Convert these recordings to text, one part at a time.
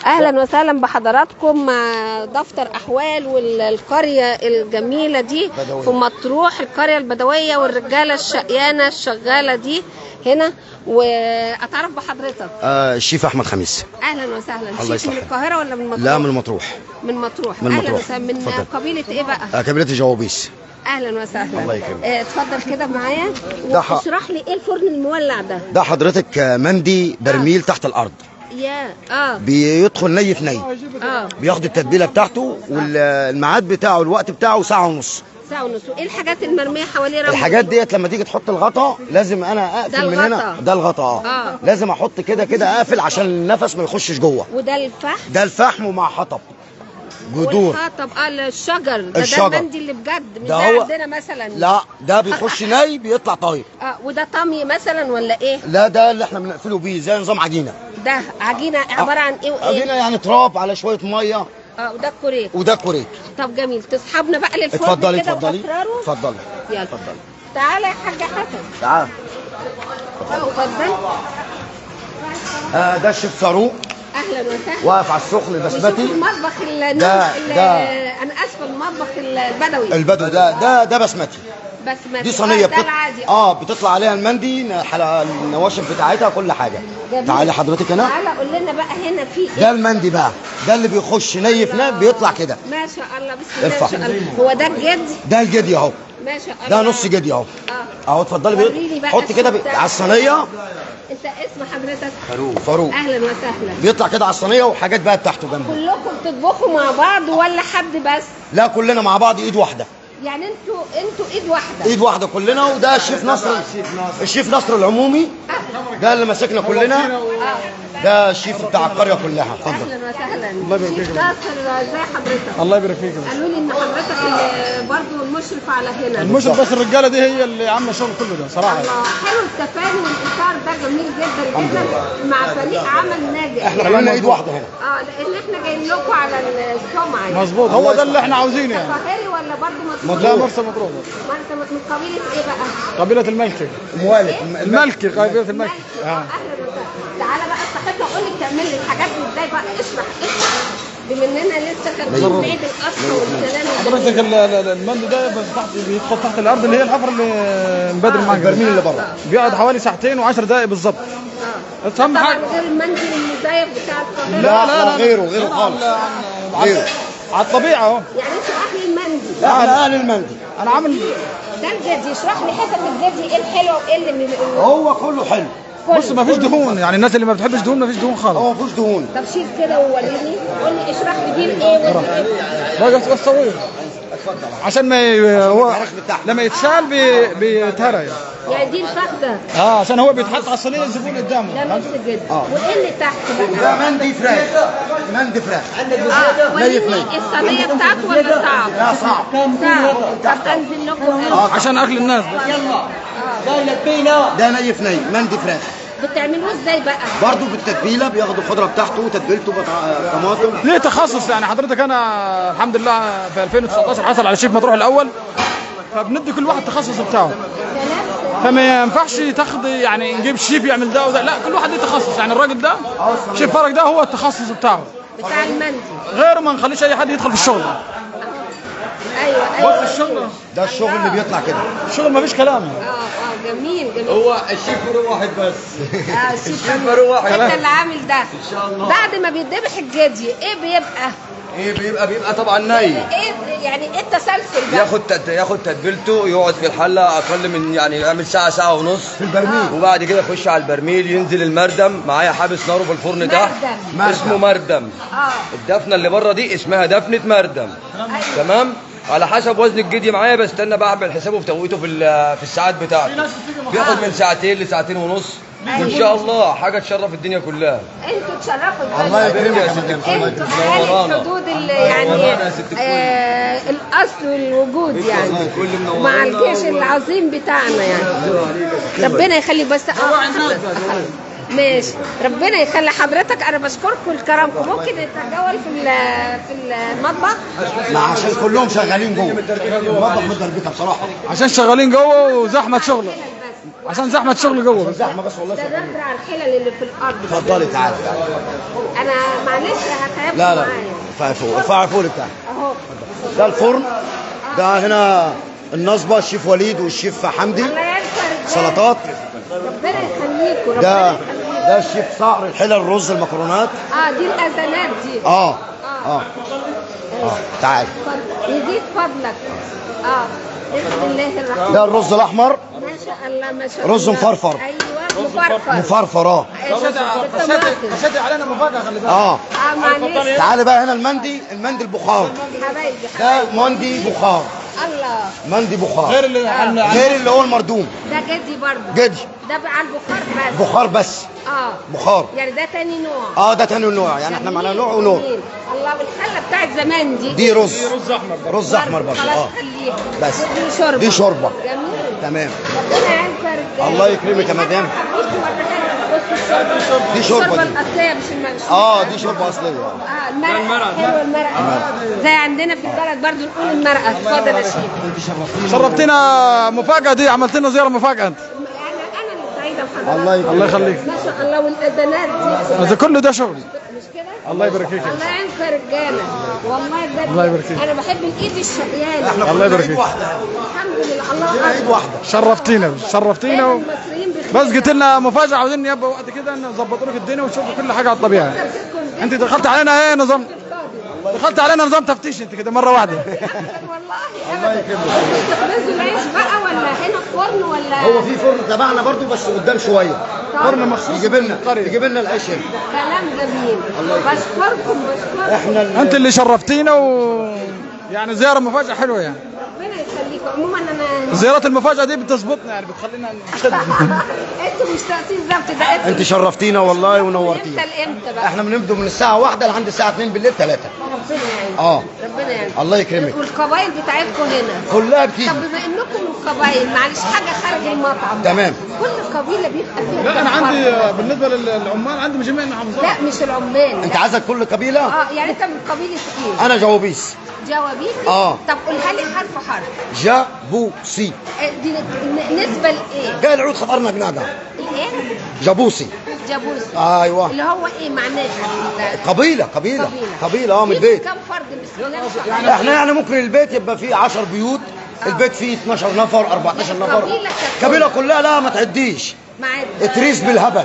اهلا وسهلا بحضراتكم مع دفتر احوال والقريه الجميلة دي بدوية. في مطروح، القرية البدوية والرجاله الشقيانه الشغاله دي هنا. واتعرف بحضرتك. الشيف احمد خميس. اهلا وسهلا. الله شيف من يصلحك. القاهرة ولا من مطروح؟ لا، من مطروح. من مطروح. من اهلا مطروح. وسهلا. من اتفضل. قبيلة ايه بقى؟ قبيلة الجوابيس. اهلا وسهلا. الله يكرمك. اتفضل كده معايا ده حق. واشرح لي ايه الفرن المولع ده؟ ده حضرتك مندي برميل تحت الارض. يا بيدخل ني في ني. بياخد التتبيله بتاعته والميعاد بتاعه الوقت بتاعه ساعة ونص. ساعة ونص. وايه الحاجات المرميه حواليه رمل؟ الحاجات ديت لما تيجي تحط الغطا لازم انا ده اقفل من هنا. الغطا. ده الغطا. لازم احط كده كده اقفل عشان النفس ما يخشش جوه. وده الفحم. ده الفحم ومع حطب جذور. طب الشجر ده. الشجر. ده المندي اللي بجد مش ده ده هو- عندنا مثلا. لا، ده بيخش ني بيطلع طيب. وده طمي مثلا ولا ايه؟ لا، ده اللي احنا بنقفله بيه زي نظام عجينه. ده عجينه عبارة عن ايه وايه؟ عجينه يعني تراب على شوية مية. وده الكوريك. وده كوريك. طب جميل، تصحبنا بقى للفرن. اتفضلي. كده اتفضلي. وأسراره. اتفضلي. يلا. اتفضلي. تعالى يا حاج حسن. تعال. اتفضل. ده الشيف فاروق. اهلا وسهلا. واقف على السخن وشوف بسمتي. المطبخ ده- انا اسفه، المطبخ البدوي. البدو ده بسمتي. بسمتي. دي صينية ده العادي. بتطلع عليها المندي، حلقة النواشف بتاعتها كل حاجة. جميل. تعالي حضرتك هنا. تعالى قول لنا بقى هنا في ايه؟ ده المندي بقى، ده اللي بيخش ني في ني بيطلع كده. ما شاء الله، بسم الله ما ارفع. شاء الله. هو ده الجدي؟ ده الجدي اهو. ما شاء الله. ده نص جدي اهو. اهو اتفضلي. وريني بقى حط كده الشيف على الصينية. انت اسم حضرتك؟ فاروق. فاروق. اهلا وسهلا. بيطلع كده على الصينية وحاجات بقى بتاعته جنبه. كلكم بتطبخوا مع بعض ولا حد بس؟ لا، كلنا مع بعض، ايد واحدة. يعني انتوا ايد واحدة. ايد واحدة كلنا. وده الشيف نصر، الشيف نصر العمومي ده اللي ماسكنا كلنا. ده الشيف بتاع القرية كلها. اتفضل. اهلا وسهلا. الله يبارك شيف فيك. ناصر، ازي حضرتك؟ الله يبارك فيك يا باشا. قالوا لي ان حضرتك اللي برضه المشرف على هنا. المشرف، بس الرجالة دي هي اللي عامله الشغل كله ده صراحة. الله، حلو التفاني والاثار ده جميل جدا جدا مع فريق عمل ناجح. احنا كلنا ايد واحدة هنا. لان احنا جايين لكم على السمعة يعني. مظبوط، هو ده اللي احنا عاوزينه يعني. قاهري ولا برضه مطروح؟ لا، مرسى مطروح. مرسى من قبيلة ايه بقى؟ قبيلة الملكي. موالد. الملكي، قبيلة الملكي. ملكي. اهلا وسهلا. تعالى بقى صاحبنا قول لي بتعمل لي الحاجات دي ازاي بقى، اشرح اشرح بما اننا لسه خارجين من عيد الاضحى والسلام. حضرتك المندي ده بس تحت بيدخل تحت الارض اللي هي الحفرة اللي مبادر معاك. البرميل اللي بره. بيقعد حوالي ساعتين و10 دقائق بالظبط. بس اهم طبعا حاجة غير المندي المزيف بتاع القاهرة. لا لا، غيره غيره خالص. غيره. على الطبيعة اهو. يعني انتوا اهل المندي. احنا اهل المندي. انا عامل ده الجدي، اشرح لي حتت الجدي ايه الحلوة وايه اللي هو كله حلو. بص، ما فيش دهون يعني، الناس اللي ما بتحبش دهون ما فيش دهون خالص. هو ما فيهوش دهون. طب شيل كده ووريني، قول لي اشرح لي دي ايه ودي ايه. لا بس صوير عشان ما هو لما يتشال بيتهرى يعني. يعني دي الفخده. عشان هو بيتحط على الصينية الزبون قدامه. ده نص جدي. وايه اللي تحت بقى؟ ده مندي فراخ. مندي فراخ. وريني الصينية بتاعته ولا صعب؟ لا، صعب. صعب. طب انزل لكم. عشان اكل الناس. ده ني في ني مندي فراخ. بتعملوه ازاي بقى؟ برضه بالتتبيله، بياخدوا الخضرة بتاعته وتتبيلته طماطم. ليه تخصص يعني حضرتك؟ انا الحمد لله في 2019 حصل على شيف مطروح الاول، فبندي كل واحد تخصص بتاعه، فما ينفعش تاخد يعني نجيب شيف يعمل ده وده، لا كل واحد ليه تخصص يعني. الراجل ده شيف فرج ده هو التخصص بتاعه بتاع المندي، غيره ما نخليش اي حد يدخل في الشغل. ايوه ايوه. بص الشغل ده الشغل اللي بيطلع كده. الشغل ما فيش كلام. جميل جميل. هو الشيف فاروق واحد بس. الشيف فاروق واحد. انت اللي عامل ده ان شاء الله. بعد ما بيتذبح الجدي ايه بيبقى؟ ايه بيبقى طبعا ني. ايه يعني ايه التسلسل بقى؟ ياخد تتبيلته، يقعد في الحلة اقل من يعني يعمل ساعة ساعة ونص في البرميل. وبعد كده يخش على البرميل، ينزل المردم. معايا حابس ناره في الفرن تحت. مردم. اسمه مردم. الدفنه اللي بره دي اسمها دفنه مردم. تمام. على حسب وزن الجدي معايا بستنى بعمل حسابه في توقيته في الساعات بتاعته. بياخد من ساعتين لساعتين ونص. وان شاء الله حاجة تشرف الدنيا كلها. انتوا تشرفوا الدنيا. الله يكرمك يا يا ست مدام. الكل. الله انتوا يكرمك. اهل الحدود اللي يعني منورانا يا ست الكل. الاصل والوجود يعني الكل منورانا مع الجيش العظيم بتاعنا يعني. ربنا يخليك. بس ماشي، ربنا يخلي حضرتك. انا بشكركم لكرمكم. ممكن نتجول في المطبخ؟ ما عشان كلهم شغالين جوه المطبخ متدربكه بصراحة. عشان شغالين جوه وزحمه شغل. عشان زحمة شغل جوه بس. زحمة بس والله. ده نظرة على الحلل اللي في الارض. اتفضلي تعالي. انا معلش هتعبكم. لا لا، ارفعي فوق، ارفعي فوق بتاعك اهو. ده الفرن، ده هنا النصبه، الشيف وليد والشيف حمدي. الله ينصر، سلطات. ربنا يخليكم. ده ده الشيف صقر، الحلل، الرز، المكرونات. دي الأذانات دي. اه اه اه تعال يزيد فضلك. بسم الله الرحمن. ده الرز الاحمر. ما شاء الله ما شاء الله. رز مفرفر. ايوه مفرفر. مفرفر. شادي علينا مفاجأة، خلي بالك. معلش. تعالى بقى هنا المندي، المندي البخار. حبايبي ده مندي بخار. الله. مندي بخار غير اللي غير اللي هو المردوم. ده جدي برضه. جدي. ده على البخار بس. بخار بس. بخار. يعني ده تاني نوع. ده تاني نوع، يعني احنا معانا نوع ونوع. الله، والحله بتاعت زمان دي. دي رز. رز احمر برضه. رز احمر برضه. خلاص خليها. بس دي شوربة. دي شوربة. جميل. تمام. ربنا يعينك يا رجاله. الله يكرمك يا مدام. دي شوربة الشوربة دي. الاصلية مش المغشوشه. دي شوربة اصلية. المرقه حلوة، المرقه زي عندنا في البلد برضه نقول المرقه. اتفضل يا شيخ. شرفتينا مفاجاة دي، عملت لنا زيارة مفاجاة انت. انا اللي سعيدة بحضرتك. الله يكرمك. الله يخليك. ما شاء الله. والاذانات دي ده كله ده شغل مش كده؟ الله يبارك فيك. الله يعينك يا رجاله والله بجد. الله يبارك فيك. انا بحب الايد الشقيانه. الله يبارك فيك. الحمد لله. الله عيد واحدة. شرفتينا شرفتينا المصريين بخير. بس قلت لنا مفاجاة، عاوزين يبقى وقت كده نظبط لك الدنيا وتشوفوا كل حاجة على الطبيعة. انت دخلت علينا ايه نظام؟ دخلت علينا نظام تفتيش انت كده مرة واحدة. والله ابدا. انتوا بتخبزوا العيش بقى ولا هنا فرن ولا؟ هو في فرن تبعنا برضو بس قدام شوية. فرن مخصوص يجيب لنا العيش هنا. كلام جميل. بشكركم بشكركم. احنا انت اللي شرفتينا يعني زيارة مفاجاة حلوة يعني. ربنا يخليكم. عموما انا زيارات المفاجاة دي بتظبطنا يعني، بتخلينا نشد. انتوا مش ناقصين ظبط ده. انت شرفتينا والله ونورتينا. امتى لامتى بقى؟ احنا بنبدو من الساعة 1 لحد الساعة 2 بالليل 3. ربنا يعينك. ربنا يعينك. الله يكرمك. والقبايل بتاعتكم هنا كلها بتيجي. طب بما انكم القبايل، معلش حاجة خارج المطعم. تمام. كل قبيلة بيبقى فيها. لا انا عندي بالنسبة للعمال عندي من جميع المحافظات. لا مش العمال. انت عايزك كل قبيلة؟ يعني انت من قبيلة ايه؟ انا جوابيس. جوابيس؟ طب قولها لي حرف حرف. جابوسي. دي نسبه لايه؟ جاي العود خطرنا جناده. الايه؟ جابوسي. جابوسي. ايوه. اللي هو ايه معناها؟ قبيلة قبيلة قبيلة. من البيت. كم فرد بسم الله ما شاء الله؟ احنا يعني ممكن البيت يبقى فيه 10 بيوت، البيت فيه 12 نفر، 14 نفر. قبيلة كلها لا ما تعديش. اتريس بالهبل.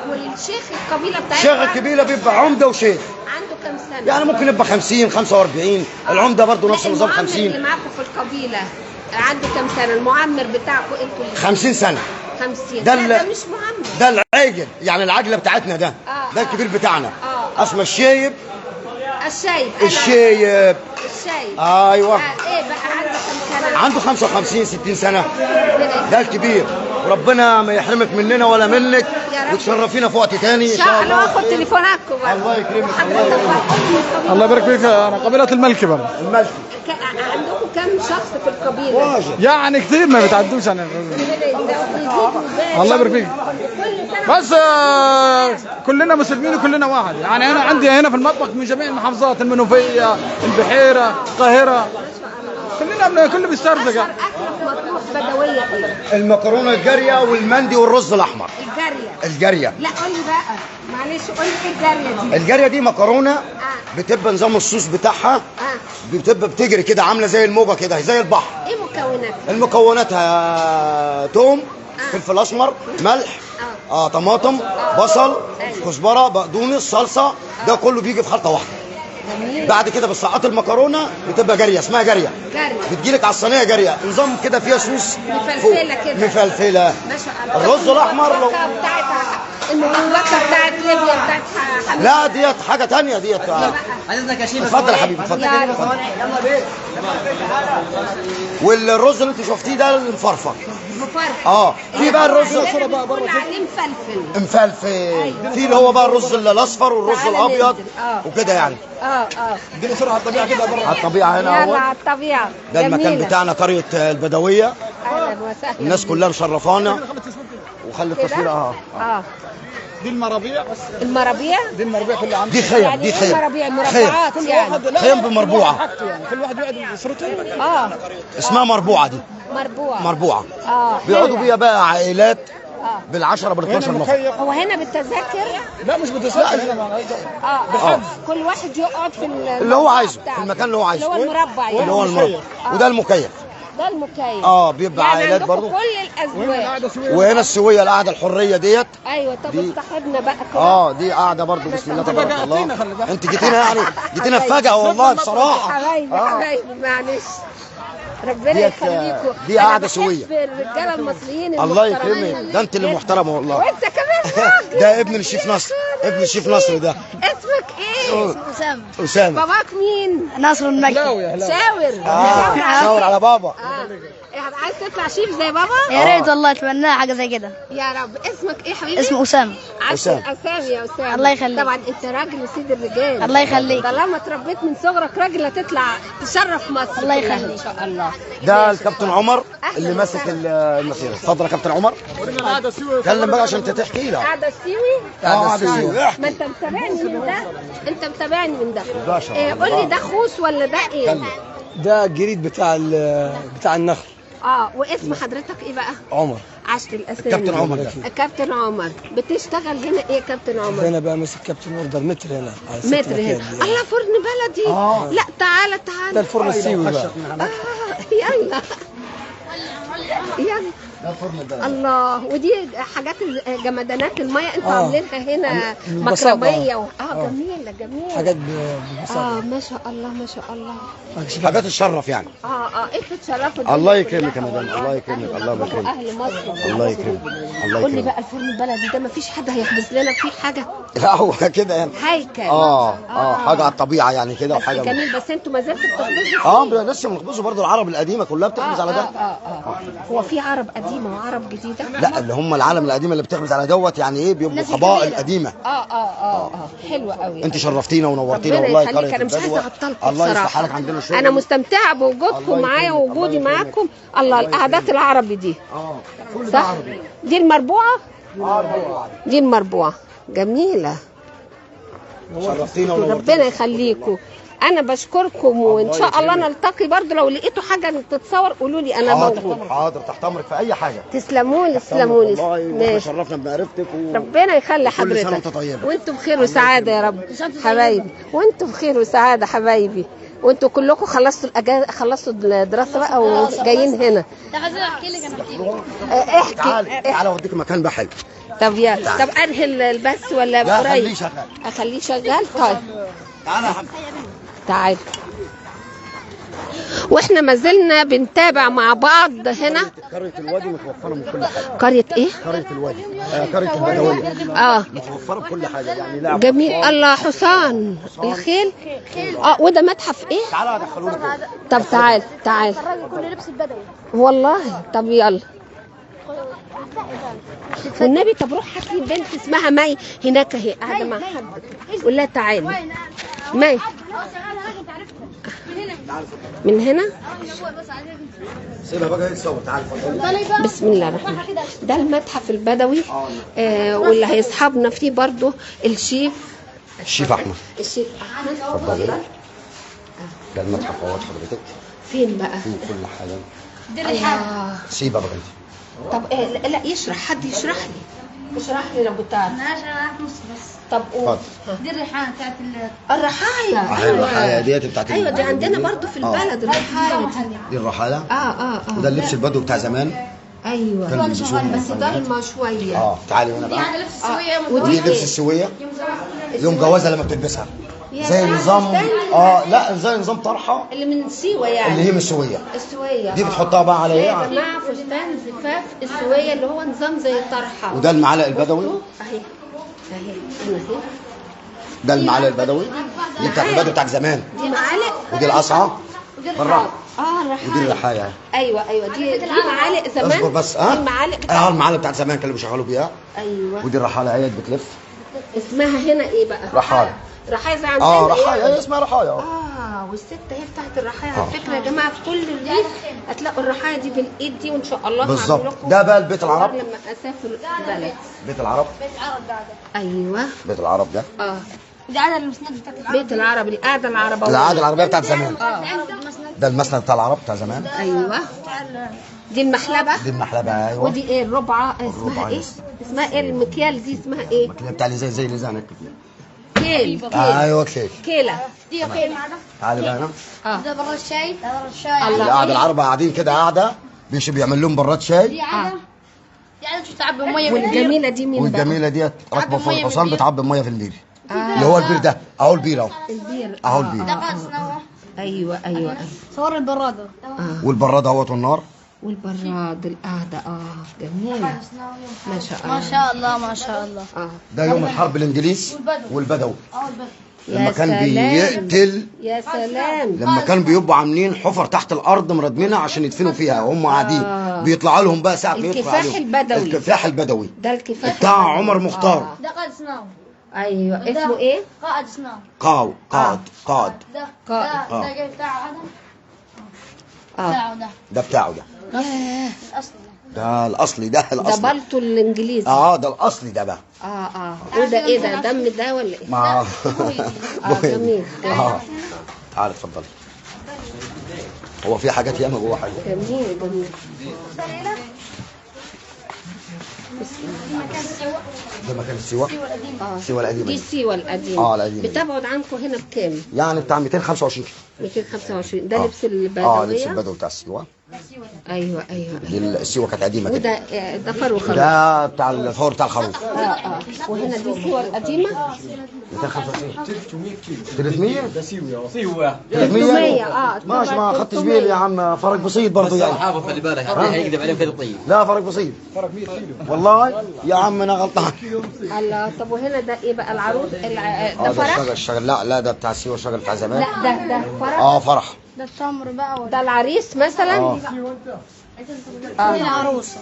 والشيخ القبيلة بتاعتها؟ شيخ القبيلة بيبقى عمده وشيخ. عنده كام سنة؟ يعني ممكن يبقى 50 45. العمدة برضه نفس النظام 50. اللي معاكم في القبيلة عنده كام سنة؟ المعمر بتاعكم انتوا اللي 50 سنة. 50. ده ده مش معمر، ده العجل يعني، العجلة بتاعتنا ده. ده الكبير بتاعنا. اسمه الشايب. الشايب. الشايب. الشايب. ايوه. ايه بقى عنده كام سنة؟ عنده 55 60 سنة. ده الكبير. ربنا ما يحرمك مننا ولا منك، وتشرفينا في وقت تاني ان شاء الله. اخد تليفوناتكم. الله يكرمك. الله الله يبارك فيك. انا قبيلة الملك برضه. الملك. عندكم كم شخص في القبيلة؟ يعني كتير ما بتعدوش يعني. الله يبارك فيك. بس كلنا مسلمين وكلنا واحد يعني. انا عندي هنا في المطبخ من جميع المحافظات، المنوفية، البحيرة، القاهرة، كلنا كله بيسترزق. اشهر اكله في مطروح بدويه ايه؟ المكرونه الجارية والمندي والرز الاحمر. الجارية. الجارية. لا قول لي بقى معلش، قول لي ايه الجارية دي؟ الجارية دي مكرونه بتبقى نظام الصوص بتاعها بتبقى بتجري كده، عامله زي الموجه كده، زي البحر. ايه مكوناتها؟ المكوناتها توم، فلفل اسمر، ملح، طماطم، بصل، كزبره، بقدونس، صلصه. ده كله بيجي في خلطه واحدة. جميل. بعد كده بتسقط المكرونه، بتبقى جارية، اسمها جارية. جارية. بتجيلك على الصينية جارية، نظام كده فيها صوص مفلفله كده. مفلفله. ما شاء الله. الرز الاحمر لو المبكبكه بتاعت ليبيا بتاعت حميد. لا ديت حاجة ثانية ديت. اتفضل يا حبيبي، اتفضل. يلا بيت. والرز اللي انت شفتيه ده المفرفر. مفرفر. في بقى الرز بقى عليه مفلفل. مفلفل. أيوة. في اللي هو بقى الرز الاصفر والرز الابيض وكده يعني. اديني صوره على الطبيعة كده بره. على الطبيعة هنا اهو. يلا على الطبيعة. ده المكان بتاعنا، قرية البدوية. اهلا وسهلا. الناس كلها مشرفانا. وخلي التصوير. دي المرابيع. المرابيع؟ دي المرابيع كلها عندي. دي خيم، يعني دي خيم. المرابيع مربعات يعني. خيم بمربوعه. يعني كل واحد يقعد باسرته. اسمها مربوعه دي. مربوعه. مربوعه. بيقعدوا بيها بقى عائلات. بال10 بال12 نفر. هو هنا بالتذاكر؟ لا مش بالتذاكر، بالحجز. كل واحد يقعد في اللي هو عايزه، في المكان اللي هو عايزه، اللي هو المربع يعني، اللي هو المربع. وده المكيف، ده المكيف. بيبقى يعني عائلات برضو، كل الازواج. وهنا السوية، القعدة الحرية ديت. ايوه. طب اصطحبنا بقى كده. دي قاعدة برضو. بسم الله تبارك الله. انت جيتينا يعني، جيتينا فجأة والله بصراحة. حبايبي حبايبي معلش، ربنا يخليكم. دي قاعدة سويه، الرجالة المصريين الله يكرمك، ده انت اللي محترمه والله. وانت كمان راجل. ده ابن الشيف نصر، ابن الشيف نصر ده. اسمك ايه؟ اسامة. اسامة. باباك مين؟ نصر المجدي. شاور. شاور على بابا. عايز تطلع شيف زي بابا؟ يا ريت والله، اتمناها حاجة زي كده. يا رب. اسمك ايه حبيبي؟ اسمه اسامة. اسامة يا اسامة. الله يخليك. طبعا انت راجل وسيد الرجال. الله يخليك. طالما اتربيت من صغرك راجل هتطلع تشرف مصر. الله يخليك ان شاء الله. ده الكابتن عمر اللي ماسك المسيرة. اتفضل يا كابتن عمر، اتكلم بقى عشان انت تحكي لها. قاعدة السيوي؟ قاعدة السيوي. ما انت متابعني من ده، انت متابعني من ده. قول لي ده خوص ولا ده ايه؟ ده الجريد بتاع النخل. واسم حضرتك ايه بقى؟ عمر. عشت الاسامي. كابتن عمر ده. كابتن عمر، بتشتغل هنا ايه يا كابتن عمر؟ هنا بقى ماسك كابتن order متر هنا على متر هنا. الله، فرن بلدي. لا تعالى تعالى، ده الفرن السيوي بقى. يلا يلا، ده الفرن البلدي. الله، ودي حاجات جمدانات المية انتوا عاملينها هنا مكرميه جميلة جميلة، حاجات ببساطة. ما شاء الله ما شاء الله، حاجات تشرف يعني. انتوا تشرفوا. الله يكرمك يا مدام، الله يكرمك، الله يكرمك. اهل مصر. الله يكرمك، الله يكرمك. قول لي بقى الفرن البلدي ده ما فيش حد هيخبز لنا فيه حاجة؟ لا هو كده يعني هيكل. حاجة على الطبيعة يعني كده، وحاجه جميل. بس انتوا ما زلتوا بتخبزوا؟ لسه بنخبزوا برضه. العرب القديمة كلها بتخبز على ده. هو في عرب قديمة وعرب جديدة؟ لا، اللي هم العالم القديمة اللي بتخبز على دوت يعني ايه، بيبقوا قبائل قديمة. حلوة قوي. انت شرفتينا ونورتينا والله. قرية انا مش عايزه اعطلكم. الله يصلح حالك. عندنا شغل. انا مستمتعه بوجودكم معايا ووجودي معاكم. الله، القعدات العربي دي. كل ده عربي. دي المربوعه؟ دي المربوعه جميلة. شرفتينا ونورتينا. ربنا يخليكم. انا بشكركم، وان شاء الله نلتقي برضو. لو لقيتوا حاجة تتصور قولوا لي، انا موجود. حاضر، تحت امرك في اي حاجة. تسلموا لي تسلموا لي. والله شرفنا بمعرفتك ربنا يخلي حضرتك. كل سنة وانت طيبة. وانتم بخير وسعادة يا رب حبايبي. وانتم بخير وسعادة حبايبي. وانتم كلكم خلصتوا الاجازة، خلصتوا الدراسة بقى وجايين هنا. احكي لك انا، احكي لك. احكي. تعالي تعالي اوديك مكان بقى حلو. طب يلا. طب انهي البث ولا لا قريب؟ خليه شغال. اخليه شغال. طيب تعالى يا حمد، تعال. واحنا ما زلنا بنتابع مع بعض هنا. قرية الوادي متوفرة من كل حاجة. قرية ايه؟ قرية الوادي، قرية البدوية. متوفرة بكل حاجة يعني. لا جميل. الله، حصان، الخيل. وده متحف ايه؟ تعالى ادخلوا لك. طب تعال تعال. الراجل كله لبس البدوي والله. طب يلا والنبي. طب روح هات لي بنت اسمها مي هناك، اهي قاعدة مع حد، قول لها تعالي مي. من هنا؟ سيبها بقى تصور. تعالى. بسم الله الرحمن الرحيم. ده المتحف البدوي، واللي هيصحبنا فيه برضو الشيف احمد. الشيف احمد، اتفضلي. ده المتحف اهوت حضرتك. فين بقى؟ فيه كل حاجة. سيبها بقى انت. طب إيه؟ لا يشرح حد، يشرح لي، اشرح لي لو بتعرف. انا عارف نص بس. طب قول. دي الريحانه بتاعت الرحايا. ايوه الرحايا ديت بتاعت. ايوه دي عندنا برضو في البلد الرحايا دي. دي الرحاله. وده اللبس البدوي بتاع زمان. ايوه كانوا بيلبسوه بس ضلمة شوية. تعالي هنا بقى. دي لبس السوية. ودي لبس السوية يوم جوازها لما بتلبسها زي نظام. لا زي نظام طرحه اللي من سيوه يعني، اللي هي من السوية. السوية دي بتحطها بقى على ايه يا جماعة؟ فستان زفاف السوية اللي هو نظام زي الطرحة. وده المعلق البدوي اهي اهي اهي. ده المعلق البدوي دي بتاعت البدو بتاعت زمان. دي معالق. ودي القصعه بالراحة. الرحايا. ودي الرحايا. ايوه ايوه، دي معالق زمان. اصبر بس. دي المعالق بتاعت المعالق بتاعت زمان كانوا بيشغلوا بيها. ايوه. ودي الرحاله اهي بتلف. اسمها هنا ايه بقى؟ رحاله. رحايا زي عندنا. رحايا، هي اسمها رحايا. والست هي بتاعت الرحايا. على فكرة يا جماعة في كل الريف هتلاقوا الرحايا دي بالايد دي، وان شاء الله بالظبط. ده بقى البيت العرب. لما اسافر البلد. بيت العرب. بيت العرب ده. ايوه بيت العرب ده. دي قاعدة المسند بتاعت العرب. بيت العرب، القعدة العربية. القعدة العربية بتاعت زمان. ده المسند بتاع العرب بتاع زمان. ايوه. دي المحلبه. دي المحلبه ايوه. ودي ايه الربعه اسمها الربعة ايه؟ اسمها ايه المكيال دي اسمها ايه؟ المكيال بتاع اللي زي اللي زي كيل. ايوه كيل. كيله. دي كيل. تعالي بقى هنا. ده براد شاي. ده براد شاي. القعدة العرب قاعدين كده قاعدة بيعمل لهم براد شاي. دي عادة. دي عادة تعبي مية من البير. والجميلة دي مين بقى؟ والجميلة ديت راكبه فوق الحصان بتعبي مية في البير. اللي هو البير ده اهو البير اهو. البير اهو البير. ده قاعد صناعة. ايوه ايوه. صور البراده. والبراده اهوت والنار. والبراد القعدة جميلة ما شاء الله ما شاء الله ما شاء الله. ده يوم الحرب الانجليز والبدو. لما كان بيقتل. يا سلام. لما كان بيبقوا عاملين حفر تحت الارض مردمينها عشان يدفنوا فيها وهم قاعدين. بيطلعوا لهم بقى ساعة ما يدخلوا عليهم. الكفاح البدوي. الكفاح البدوي ده الكفاح بتاع عمر مختار. ده قائد صناعة. ايوه اسمه ايه؟ قائد صناعة. قائد قائد ده ده جاي بتاعه هذا. بتاعه ده. ده بتاعه ده. الاصلي ده الاصلي ده الاصلي. ده بلطو الانجليزي. ده الاصلي ده بقى. وده ايه ده؟ دم ده ولا ايه؟ ما جميل. تعالى اتفضلي. هو في حاجات ياما جوه حلوة. جميل جميل. ده مكان السيوة. السيوة القديمة. دي السيوة القديمة. القديمة. بتبعد عنكم هنا بكام؟ يعني بتاع 225 كيلو. 225 ده لبس البدوية. لبس البدوي بتاع السيوة. ايوه ايوه. دي السيوة كانت قديمة كده. وده ده فرو خروف. ده بتاع الفور بتاع الخروف. وهنا دي السيوة القديمة. 225 300 كيلو. 300 ده سيوة. سيوة 300. ماشي ما خدتش بالي يا عم، فرق بسيط برضه يعني. حافظ خلي بالك هيكذب عليهم كذب طيب. لا فرق بسيط. فرق 100 كيلو والله يا عم انا غلطان. الله. طب وهنا ده ايه بقى؟ العروس ده فرح؟ الشغل لا لا ده بتاع سيوة، الشغل بتاع زمان. لا ده فرح. فرح. ده التمر بقى ولا ده العريس مثلا؟ دي العروسة.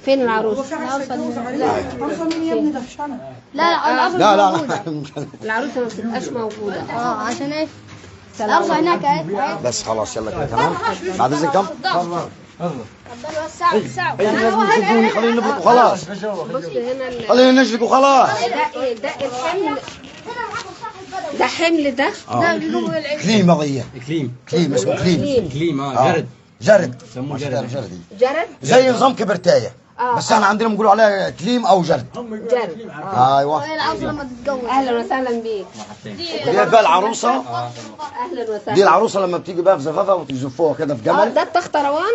فين العروسة؟ لا العروسة لا لا العروسة ما بتبقاش موجودة. عشان ايه؟ العروسة هناك اهي. بس خلاص يلا كده تمام. بعد اذنك كم؟ اتفضلوا. لازم خلينا نبرك وخلاص. بص هنا خلينا نشرك وخلاص. ده ايه ده؟ الحمل ده. حمل ده. كليم قضية. كليم. كليم اسمه كليم. كليم. جرد. جرد. يسموه جرد. جرد زي نظام كبرتايه. بس احنا عندنا بنقولوا عليها كليم او جرد. جرد. ايوه. العروسة لما تتجوز. اهلا وسهلا بيك. دي بقى العروسة. اهلا وسهلا. دي العروسة لما بتيجي بقى في زفافها وتزفوها كده في جمل. ده التختروان.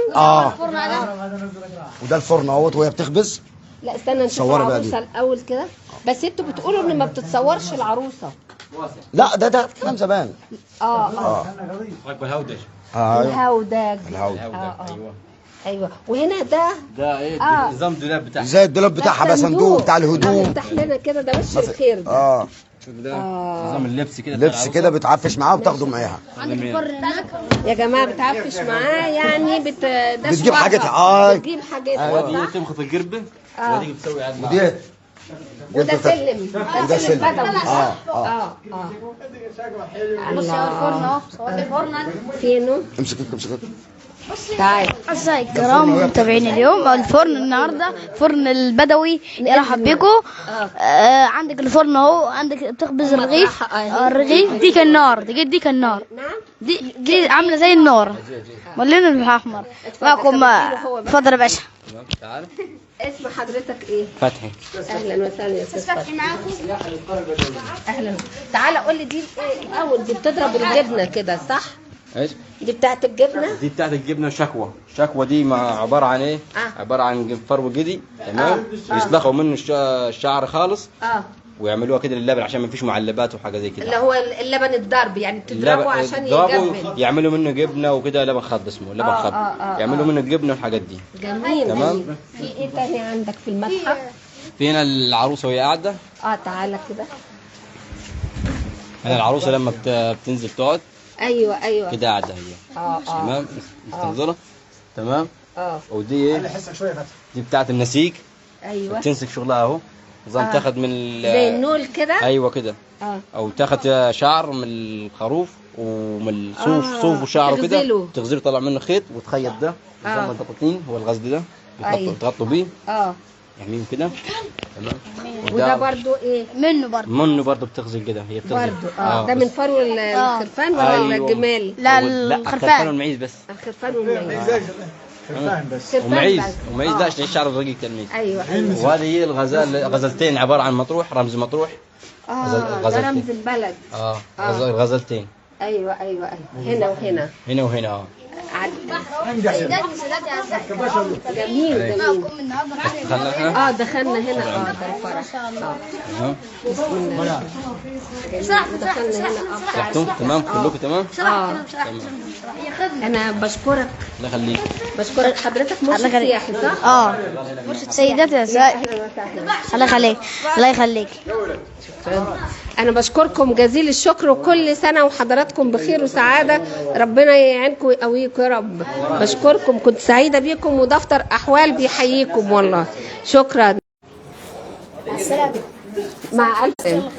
وده الفرن اهوت وهي بتخبز. لا استنى نشوف العروسة الاول كده. بس انتوا بتقولوا ان ما بتتصورش العروسة. لا ده كلام زمان. الهودج. الهودج. الهودج. ايوه ايوه. وهنا ده ايه؟ نظام الدولاب بتاعها. زي الدولاب بتاعها بقى، صندوق بتاع الهدوم. افتح لنا كده، ده وش الخير ده. شوف ده نظام اللبس كده. لبس كده بتعفش معاه وبتاخده معاها. عندك الفرن هناك يا جماعة. بتعفش معاه يعني بتجيب حاجتها. بتجيب حاجتها. ودي تمخط القربة ودي بتسوي عدل. ودي وده سلم. وده سلم. بص يا الفرن اهو. صور الفرن فينه؟ امسك امسك. طيب أعزائي الكرام متابعين اليوم الفرن النهارده فرن البدوي يرحب بيكم. عندك الفرن اهو، عندك بتخبز الرغيف. الرغيف دي كالنار، دي كالنار. نعم دي عامله زي النار، ملينا الاحمر. معكم اتفضل يا باشا. تعال. اسم حضرتك ايه؟ فتحي. اهلا وسهلا يا استاذ فتحي. اهلا. تعالى قول لي دي الاول، دي بتضرب الجبنة كده صح؟ ايش؟ دي بتاعت الجبنة؟ دي بتاعت الجبنة شكوى. شكوى دي مع عبارة عن ايه؟ عبارة عن فرو جدي، تمام؟ يسلخوا منه الشعر خالص. ويعملوها كده للبن عشان ما فيش معلبات وحاجه زي كده. اللي هو اللبن الضرب يعني، بتضربه عشان يجبن. يعملوا منه جبنه وكده، لبن خض اسمه لبن خض. يعملوا منه الجبنة والحاجات دي. جميل. تمام. في ايه تاني عندك في المتحف؟ في هنا العروسة وهي قاعدة. تعالى كده. هنا العروسة لما بتنزل تقعد. ايوه ايوه كده قاعدة هي. تمام. مستنظره. تمام. ودي ايه؟ دي بتاعت النسيج. ايوه بتنسك شغلها اهو. نظام تاخد من زي النول كده. ايوه كده. او تاخد شعر من الخروف ومن الصوف. صوف وشعره كده تغزله، طلع منه خيط وتخيط ده. نظام البطاطين هو الغزل ده. بتغطوا بيه. يحميهم كده. تمام. وده برضو ايه؟ منه برضو بتغزل كده، هي بتغزل برضو. ده من فرو الخرفان ولا الجمال؟ لا الخرفان والمعيز بس. الخرفان والمعيز. خرفان بس. خرفان ومعيز بس. ومعيز، لا عشان الشعر الرقيق تلميذ. ايوه ايوه. وهذه هي الغزال، غزلتين عبارة عن مطروح، رمز مطروح. اه، ده غزلتين. رمز البلد. الغزلتين. ايوه ايوه ايوه، هنا وهنا. هنا وهنا. جميل جميل. دخلنا احنا. دخلنا هنا. ده الفرح. تمام. بسم الله. جميل. دخلنا هنا. شرحتم تمام كلكم تمام. انا بشكرك. الله يخليك. بشكرك. حضرتك مرشد سياحي صح؟ مرشد سيدات يا سيد. اهلا وسهلا. الله يخليك، الله يخليك. انا بشكركم جزيل الشكر، وكل سنة وحضراتكم بخير وسعادة، ربنا يعينكم ويقويكم يا رب. بشكركم، كنت سعيدة بيكم، ودفتر احوال بيحييكم والله. شكرا. مع الف سلامه.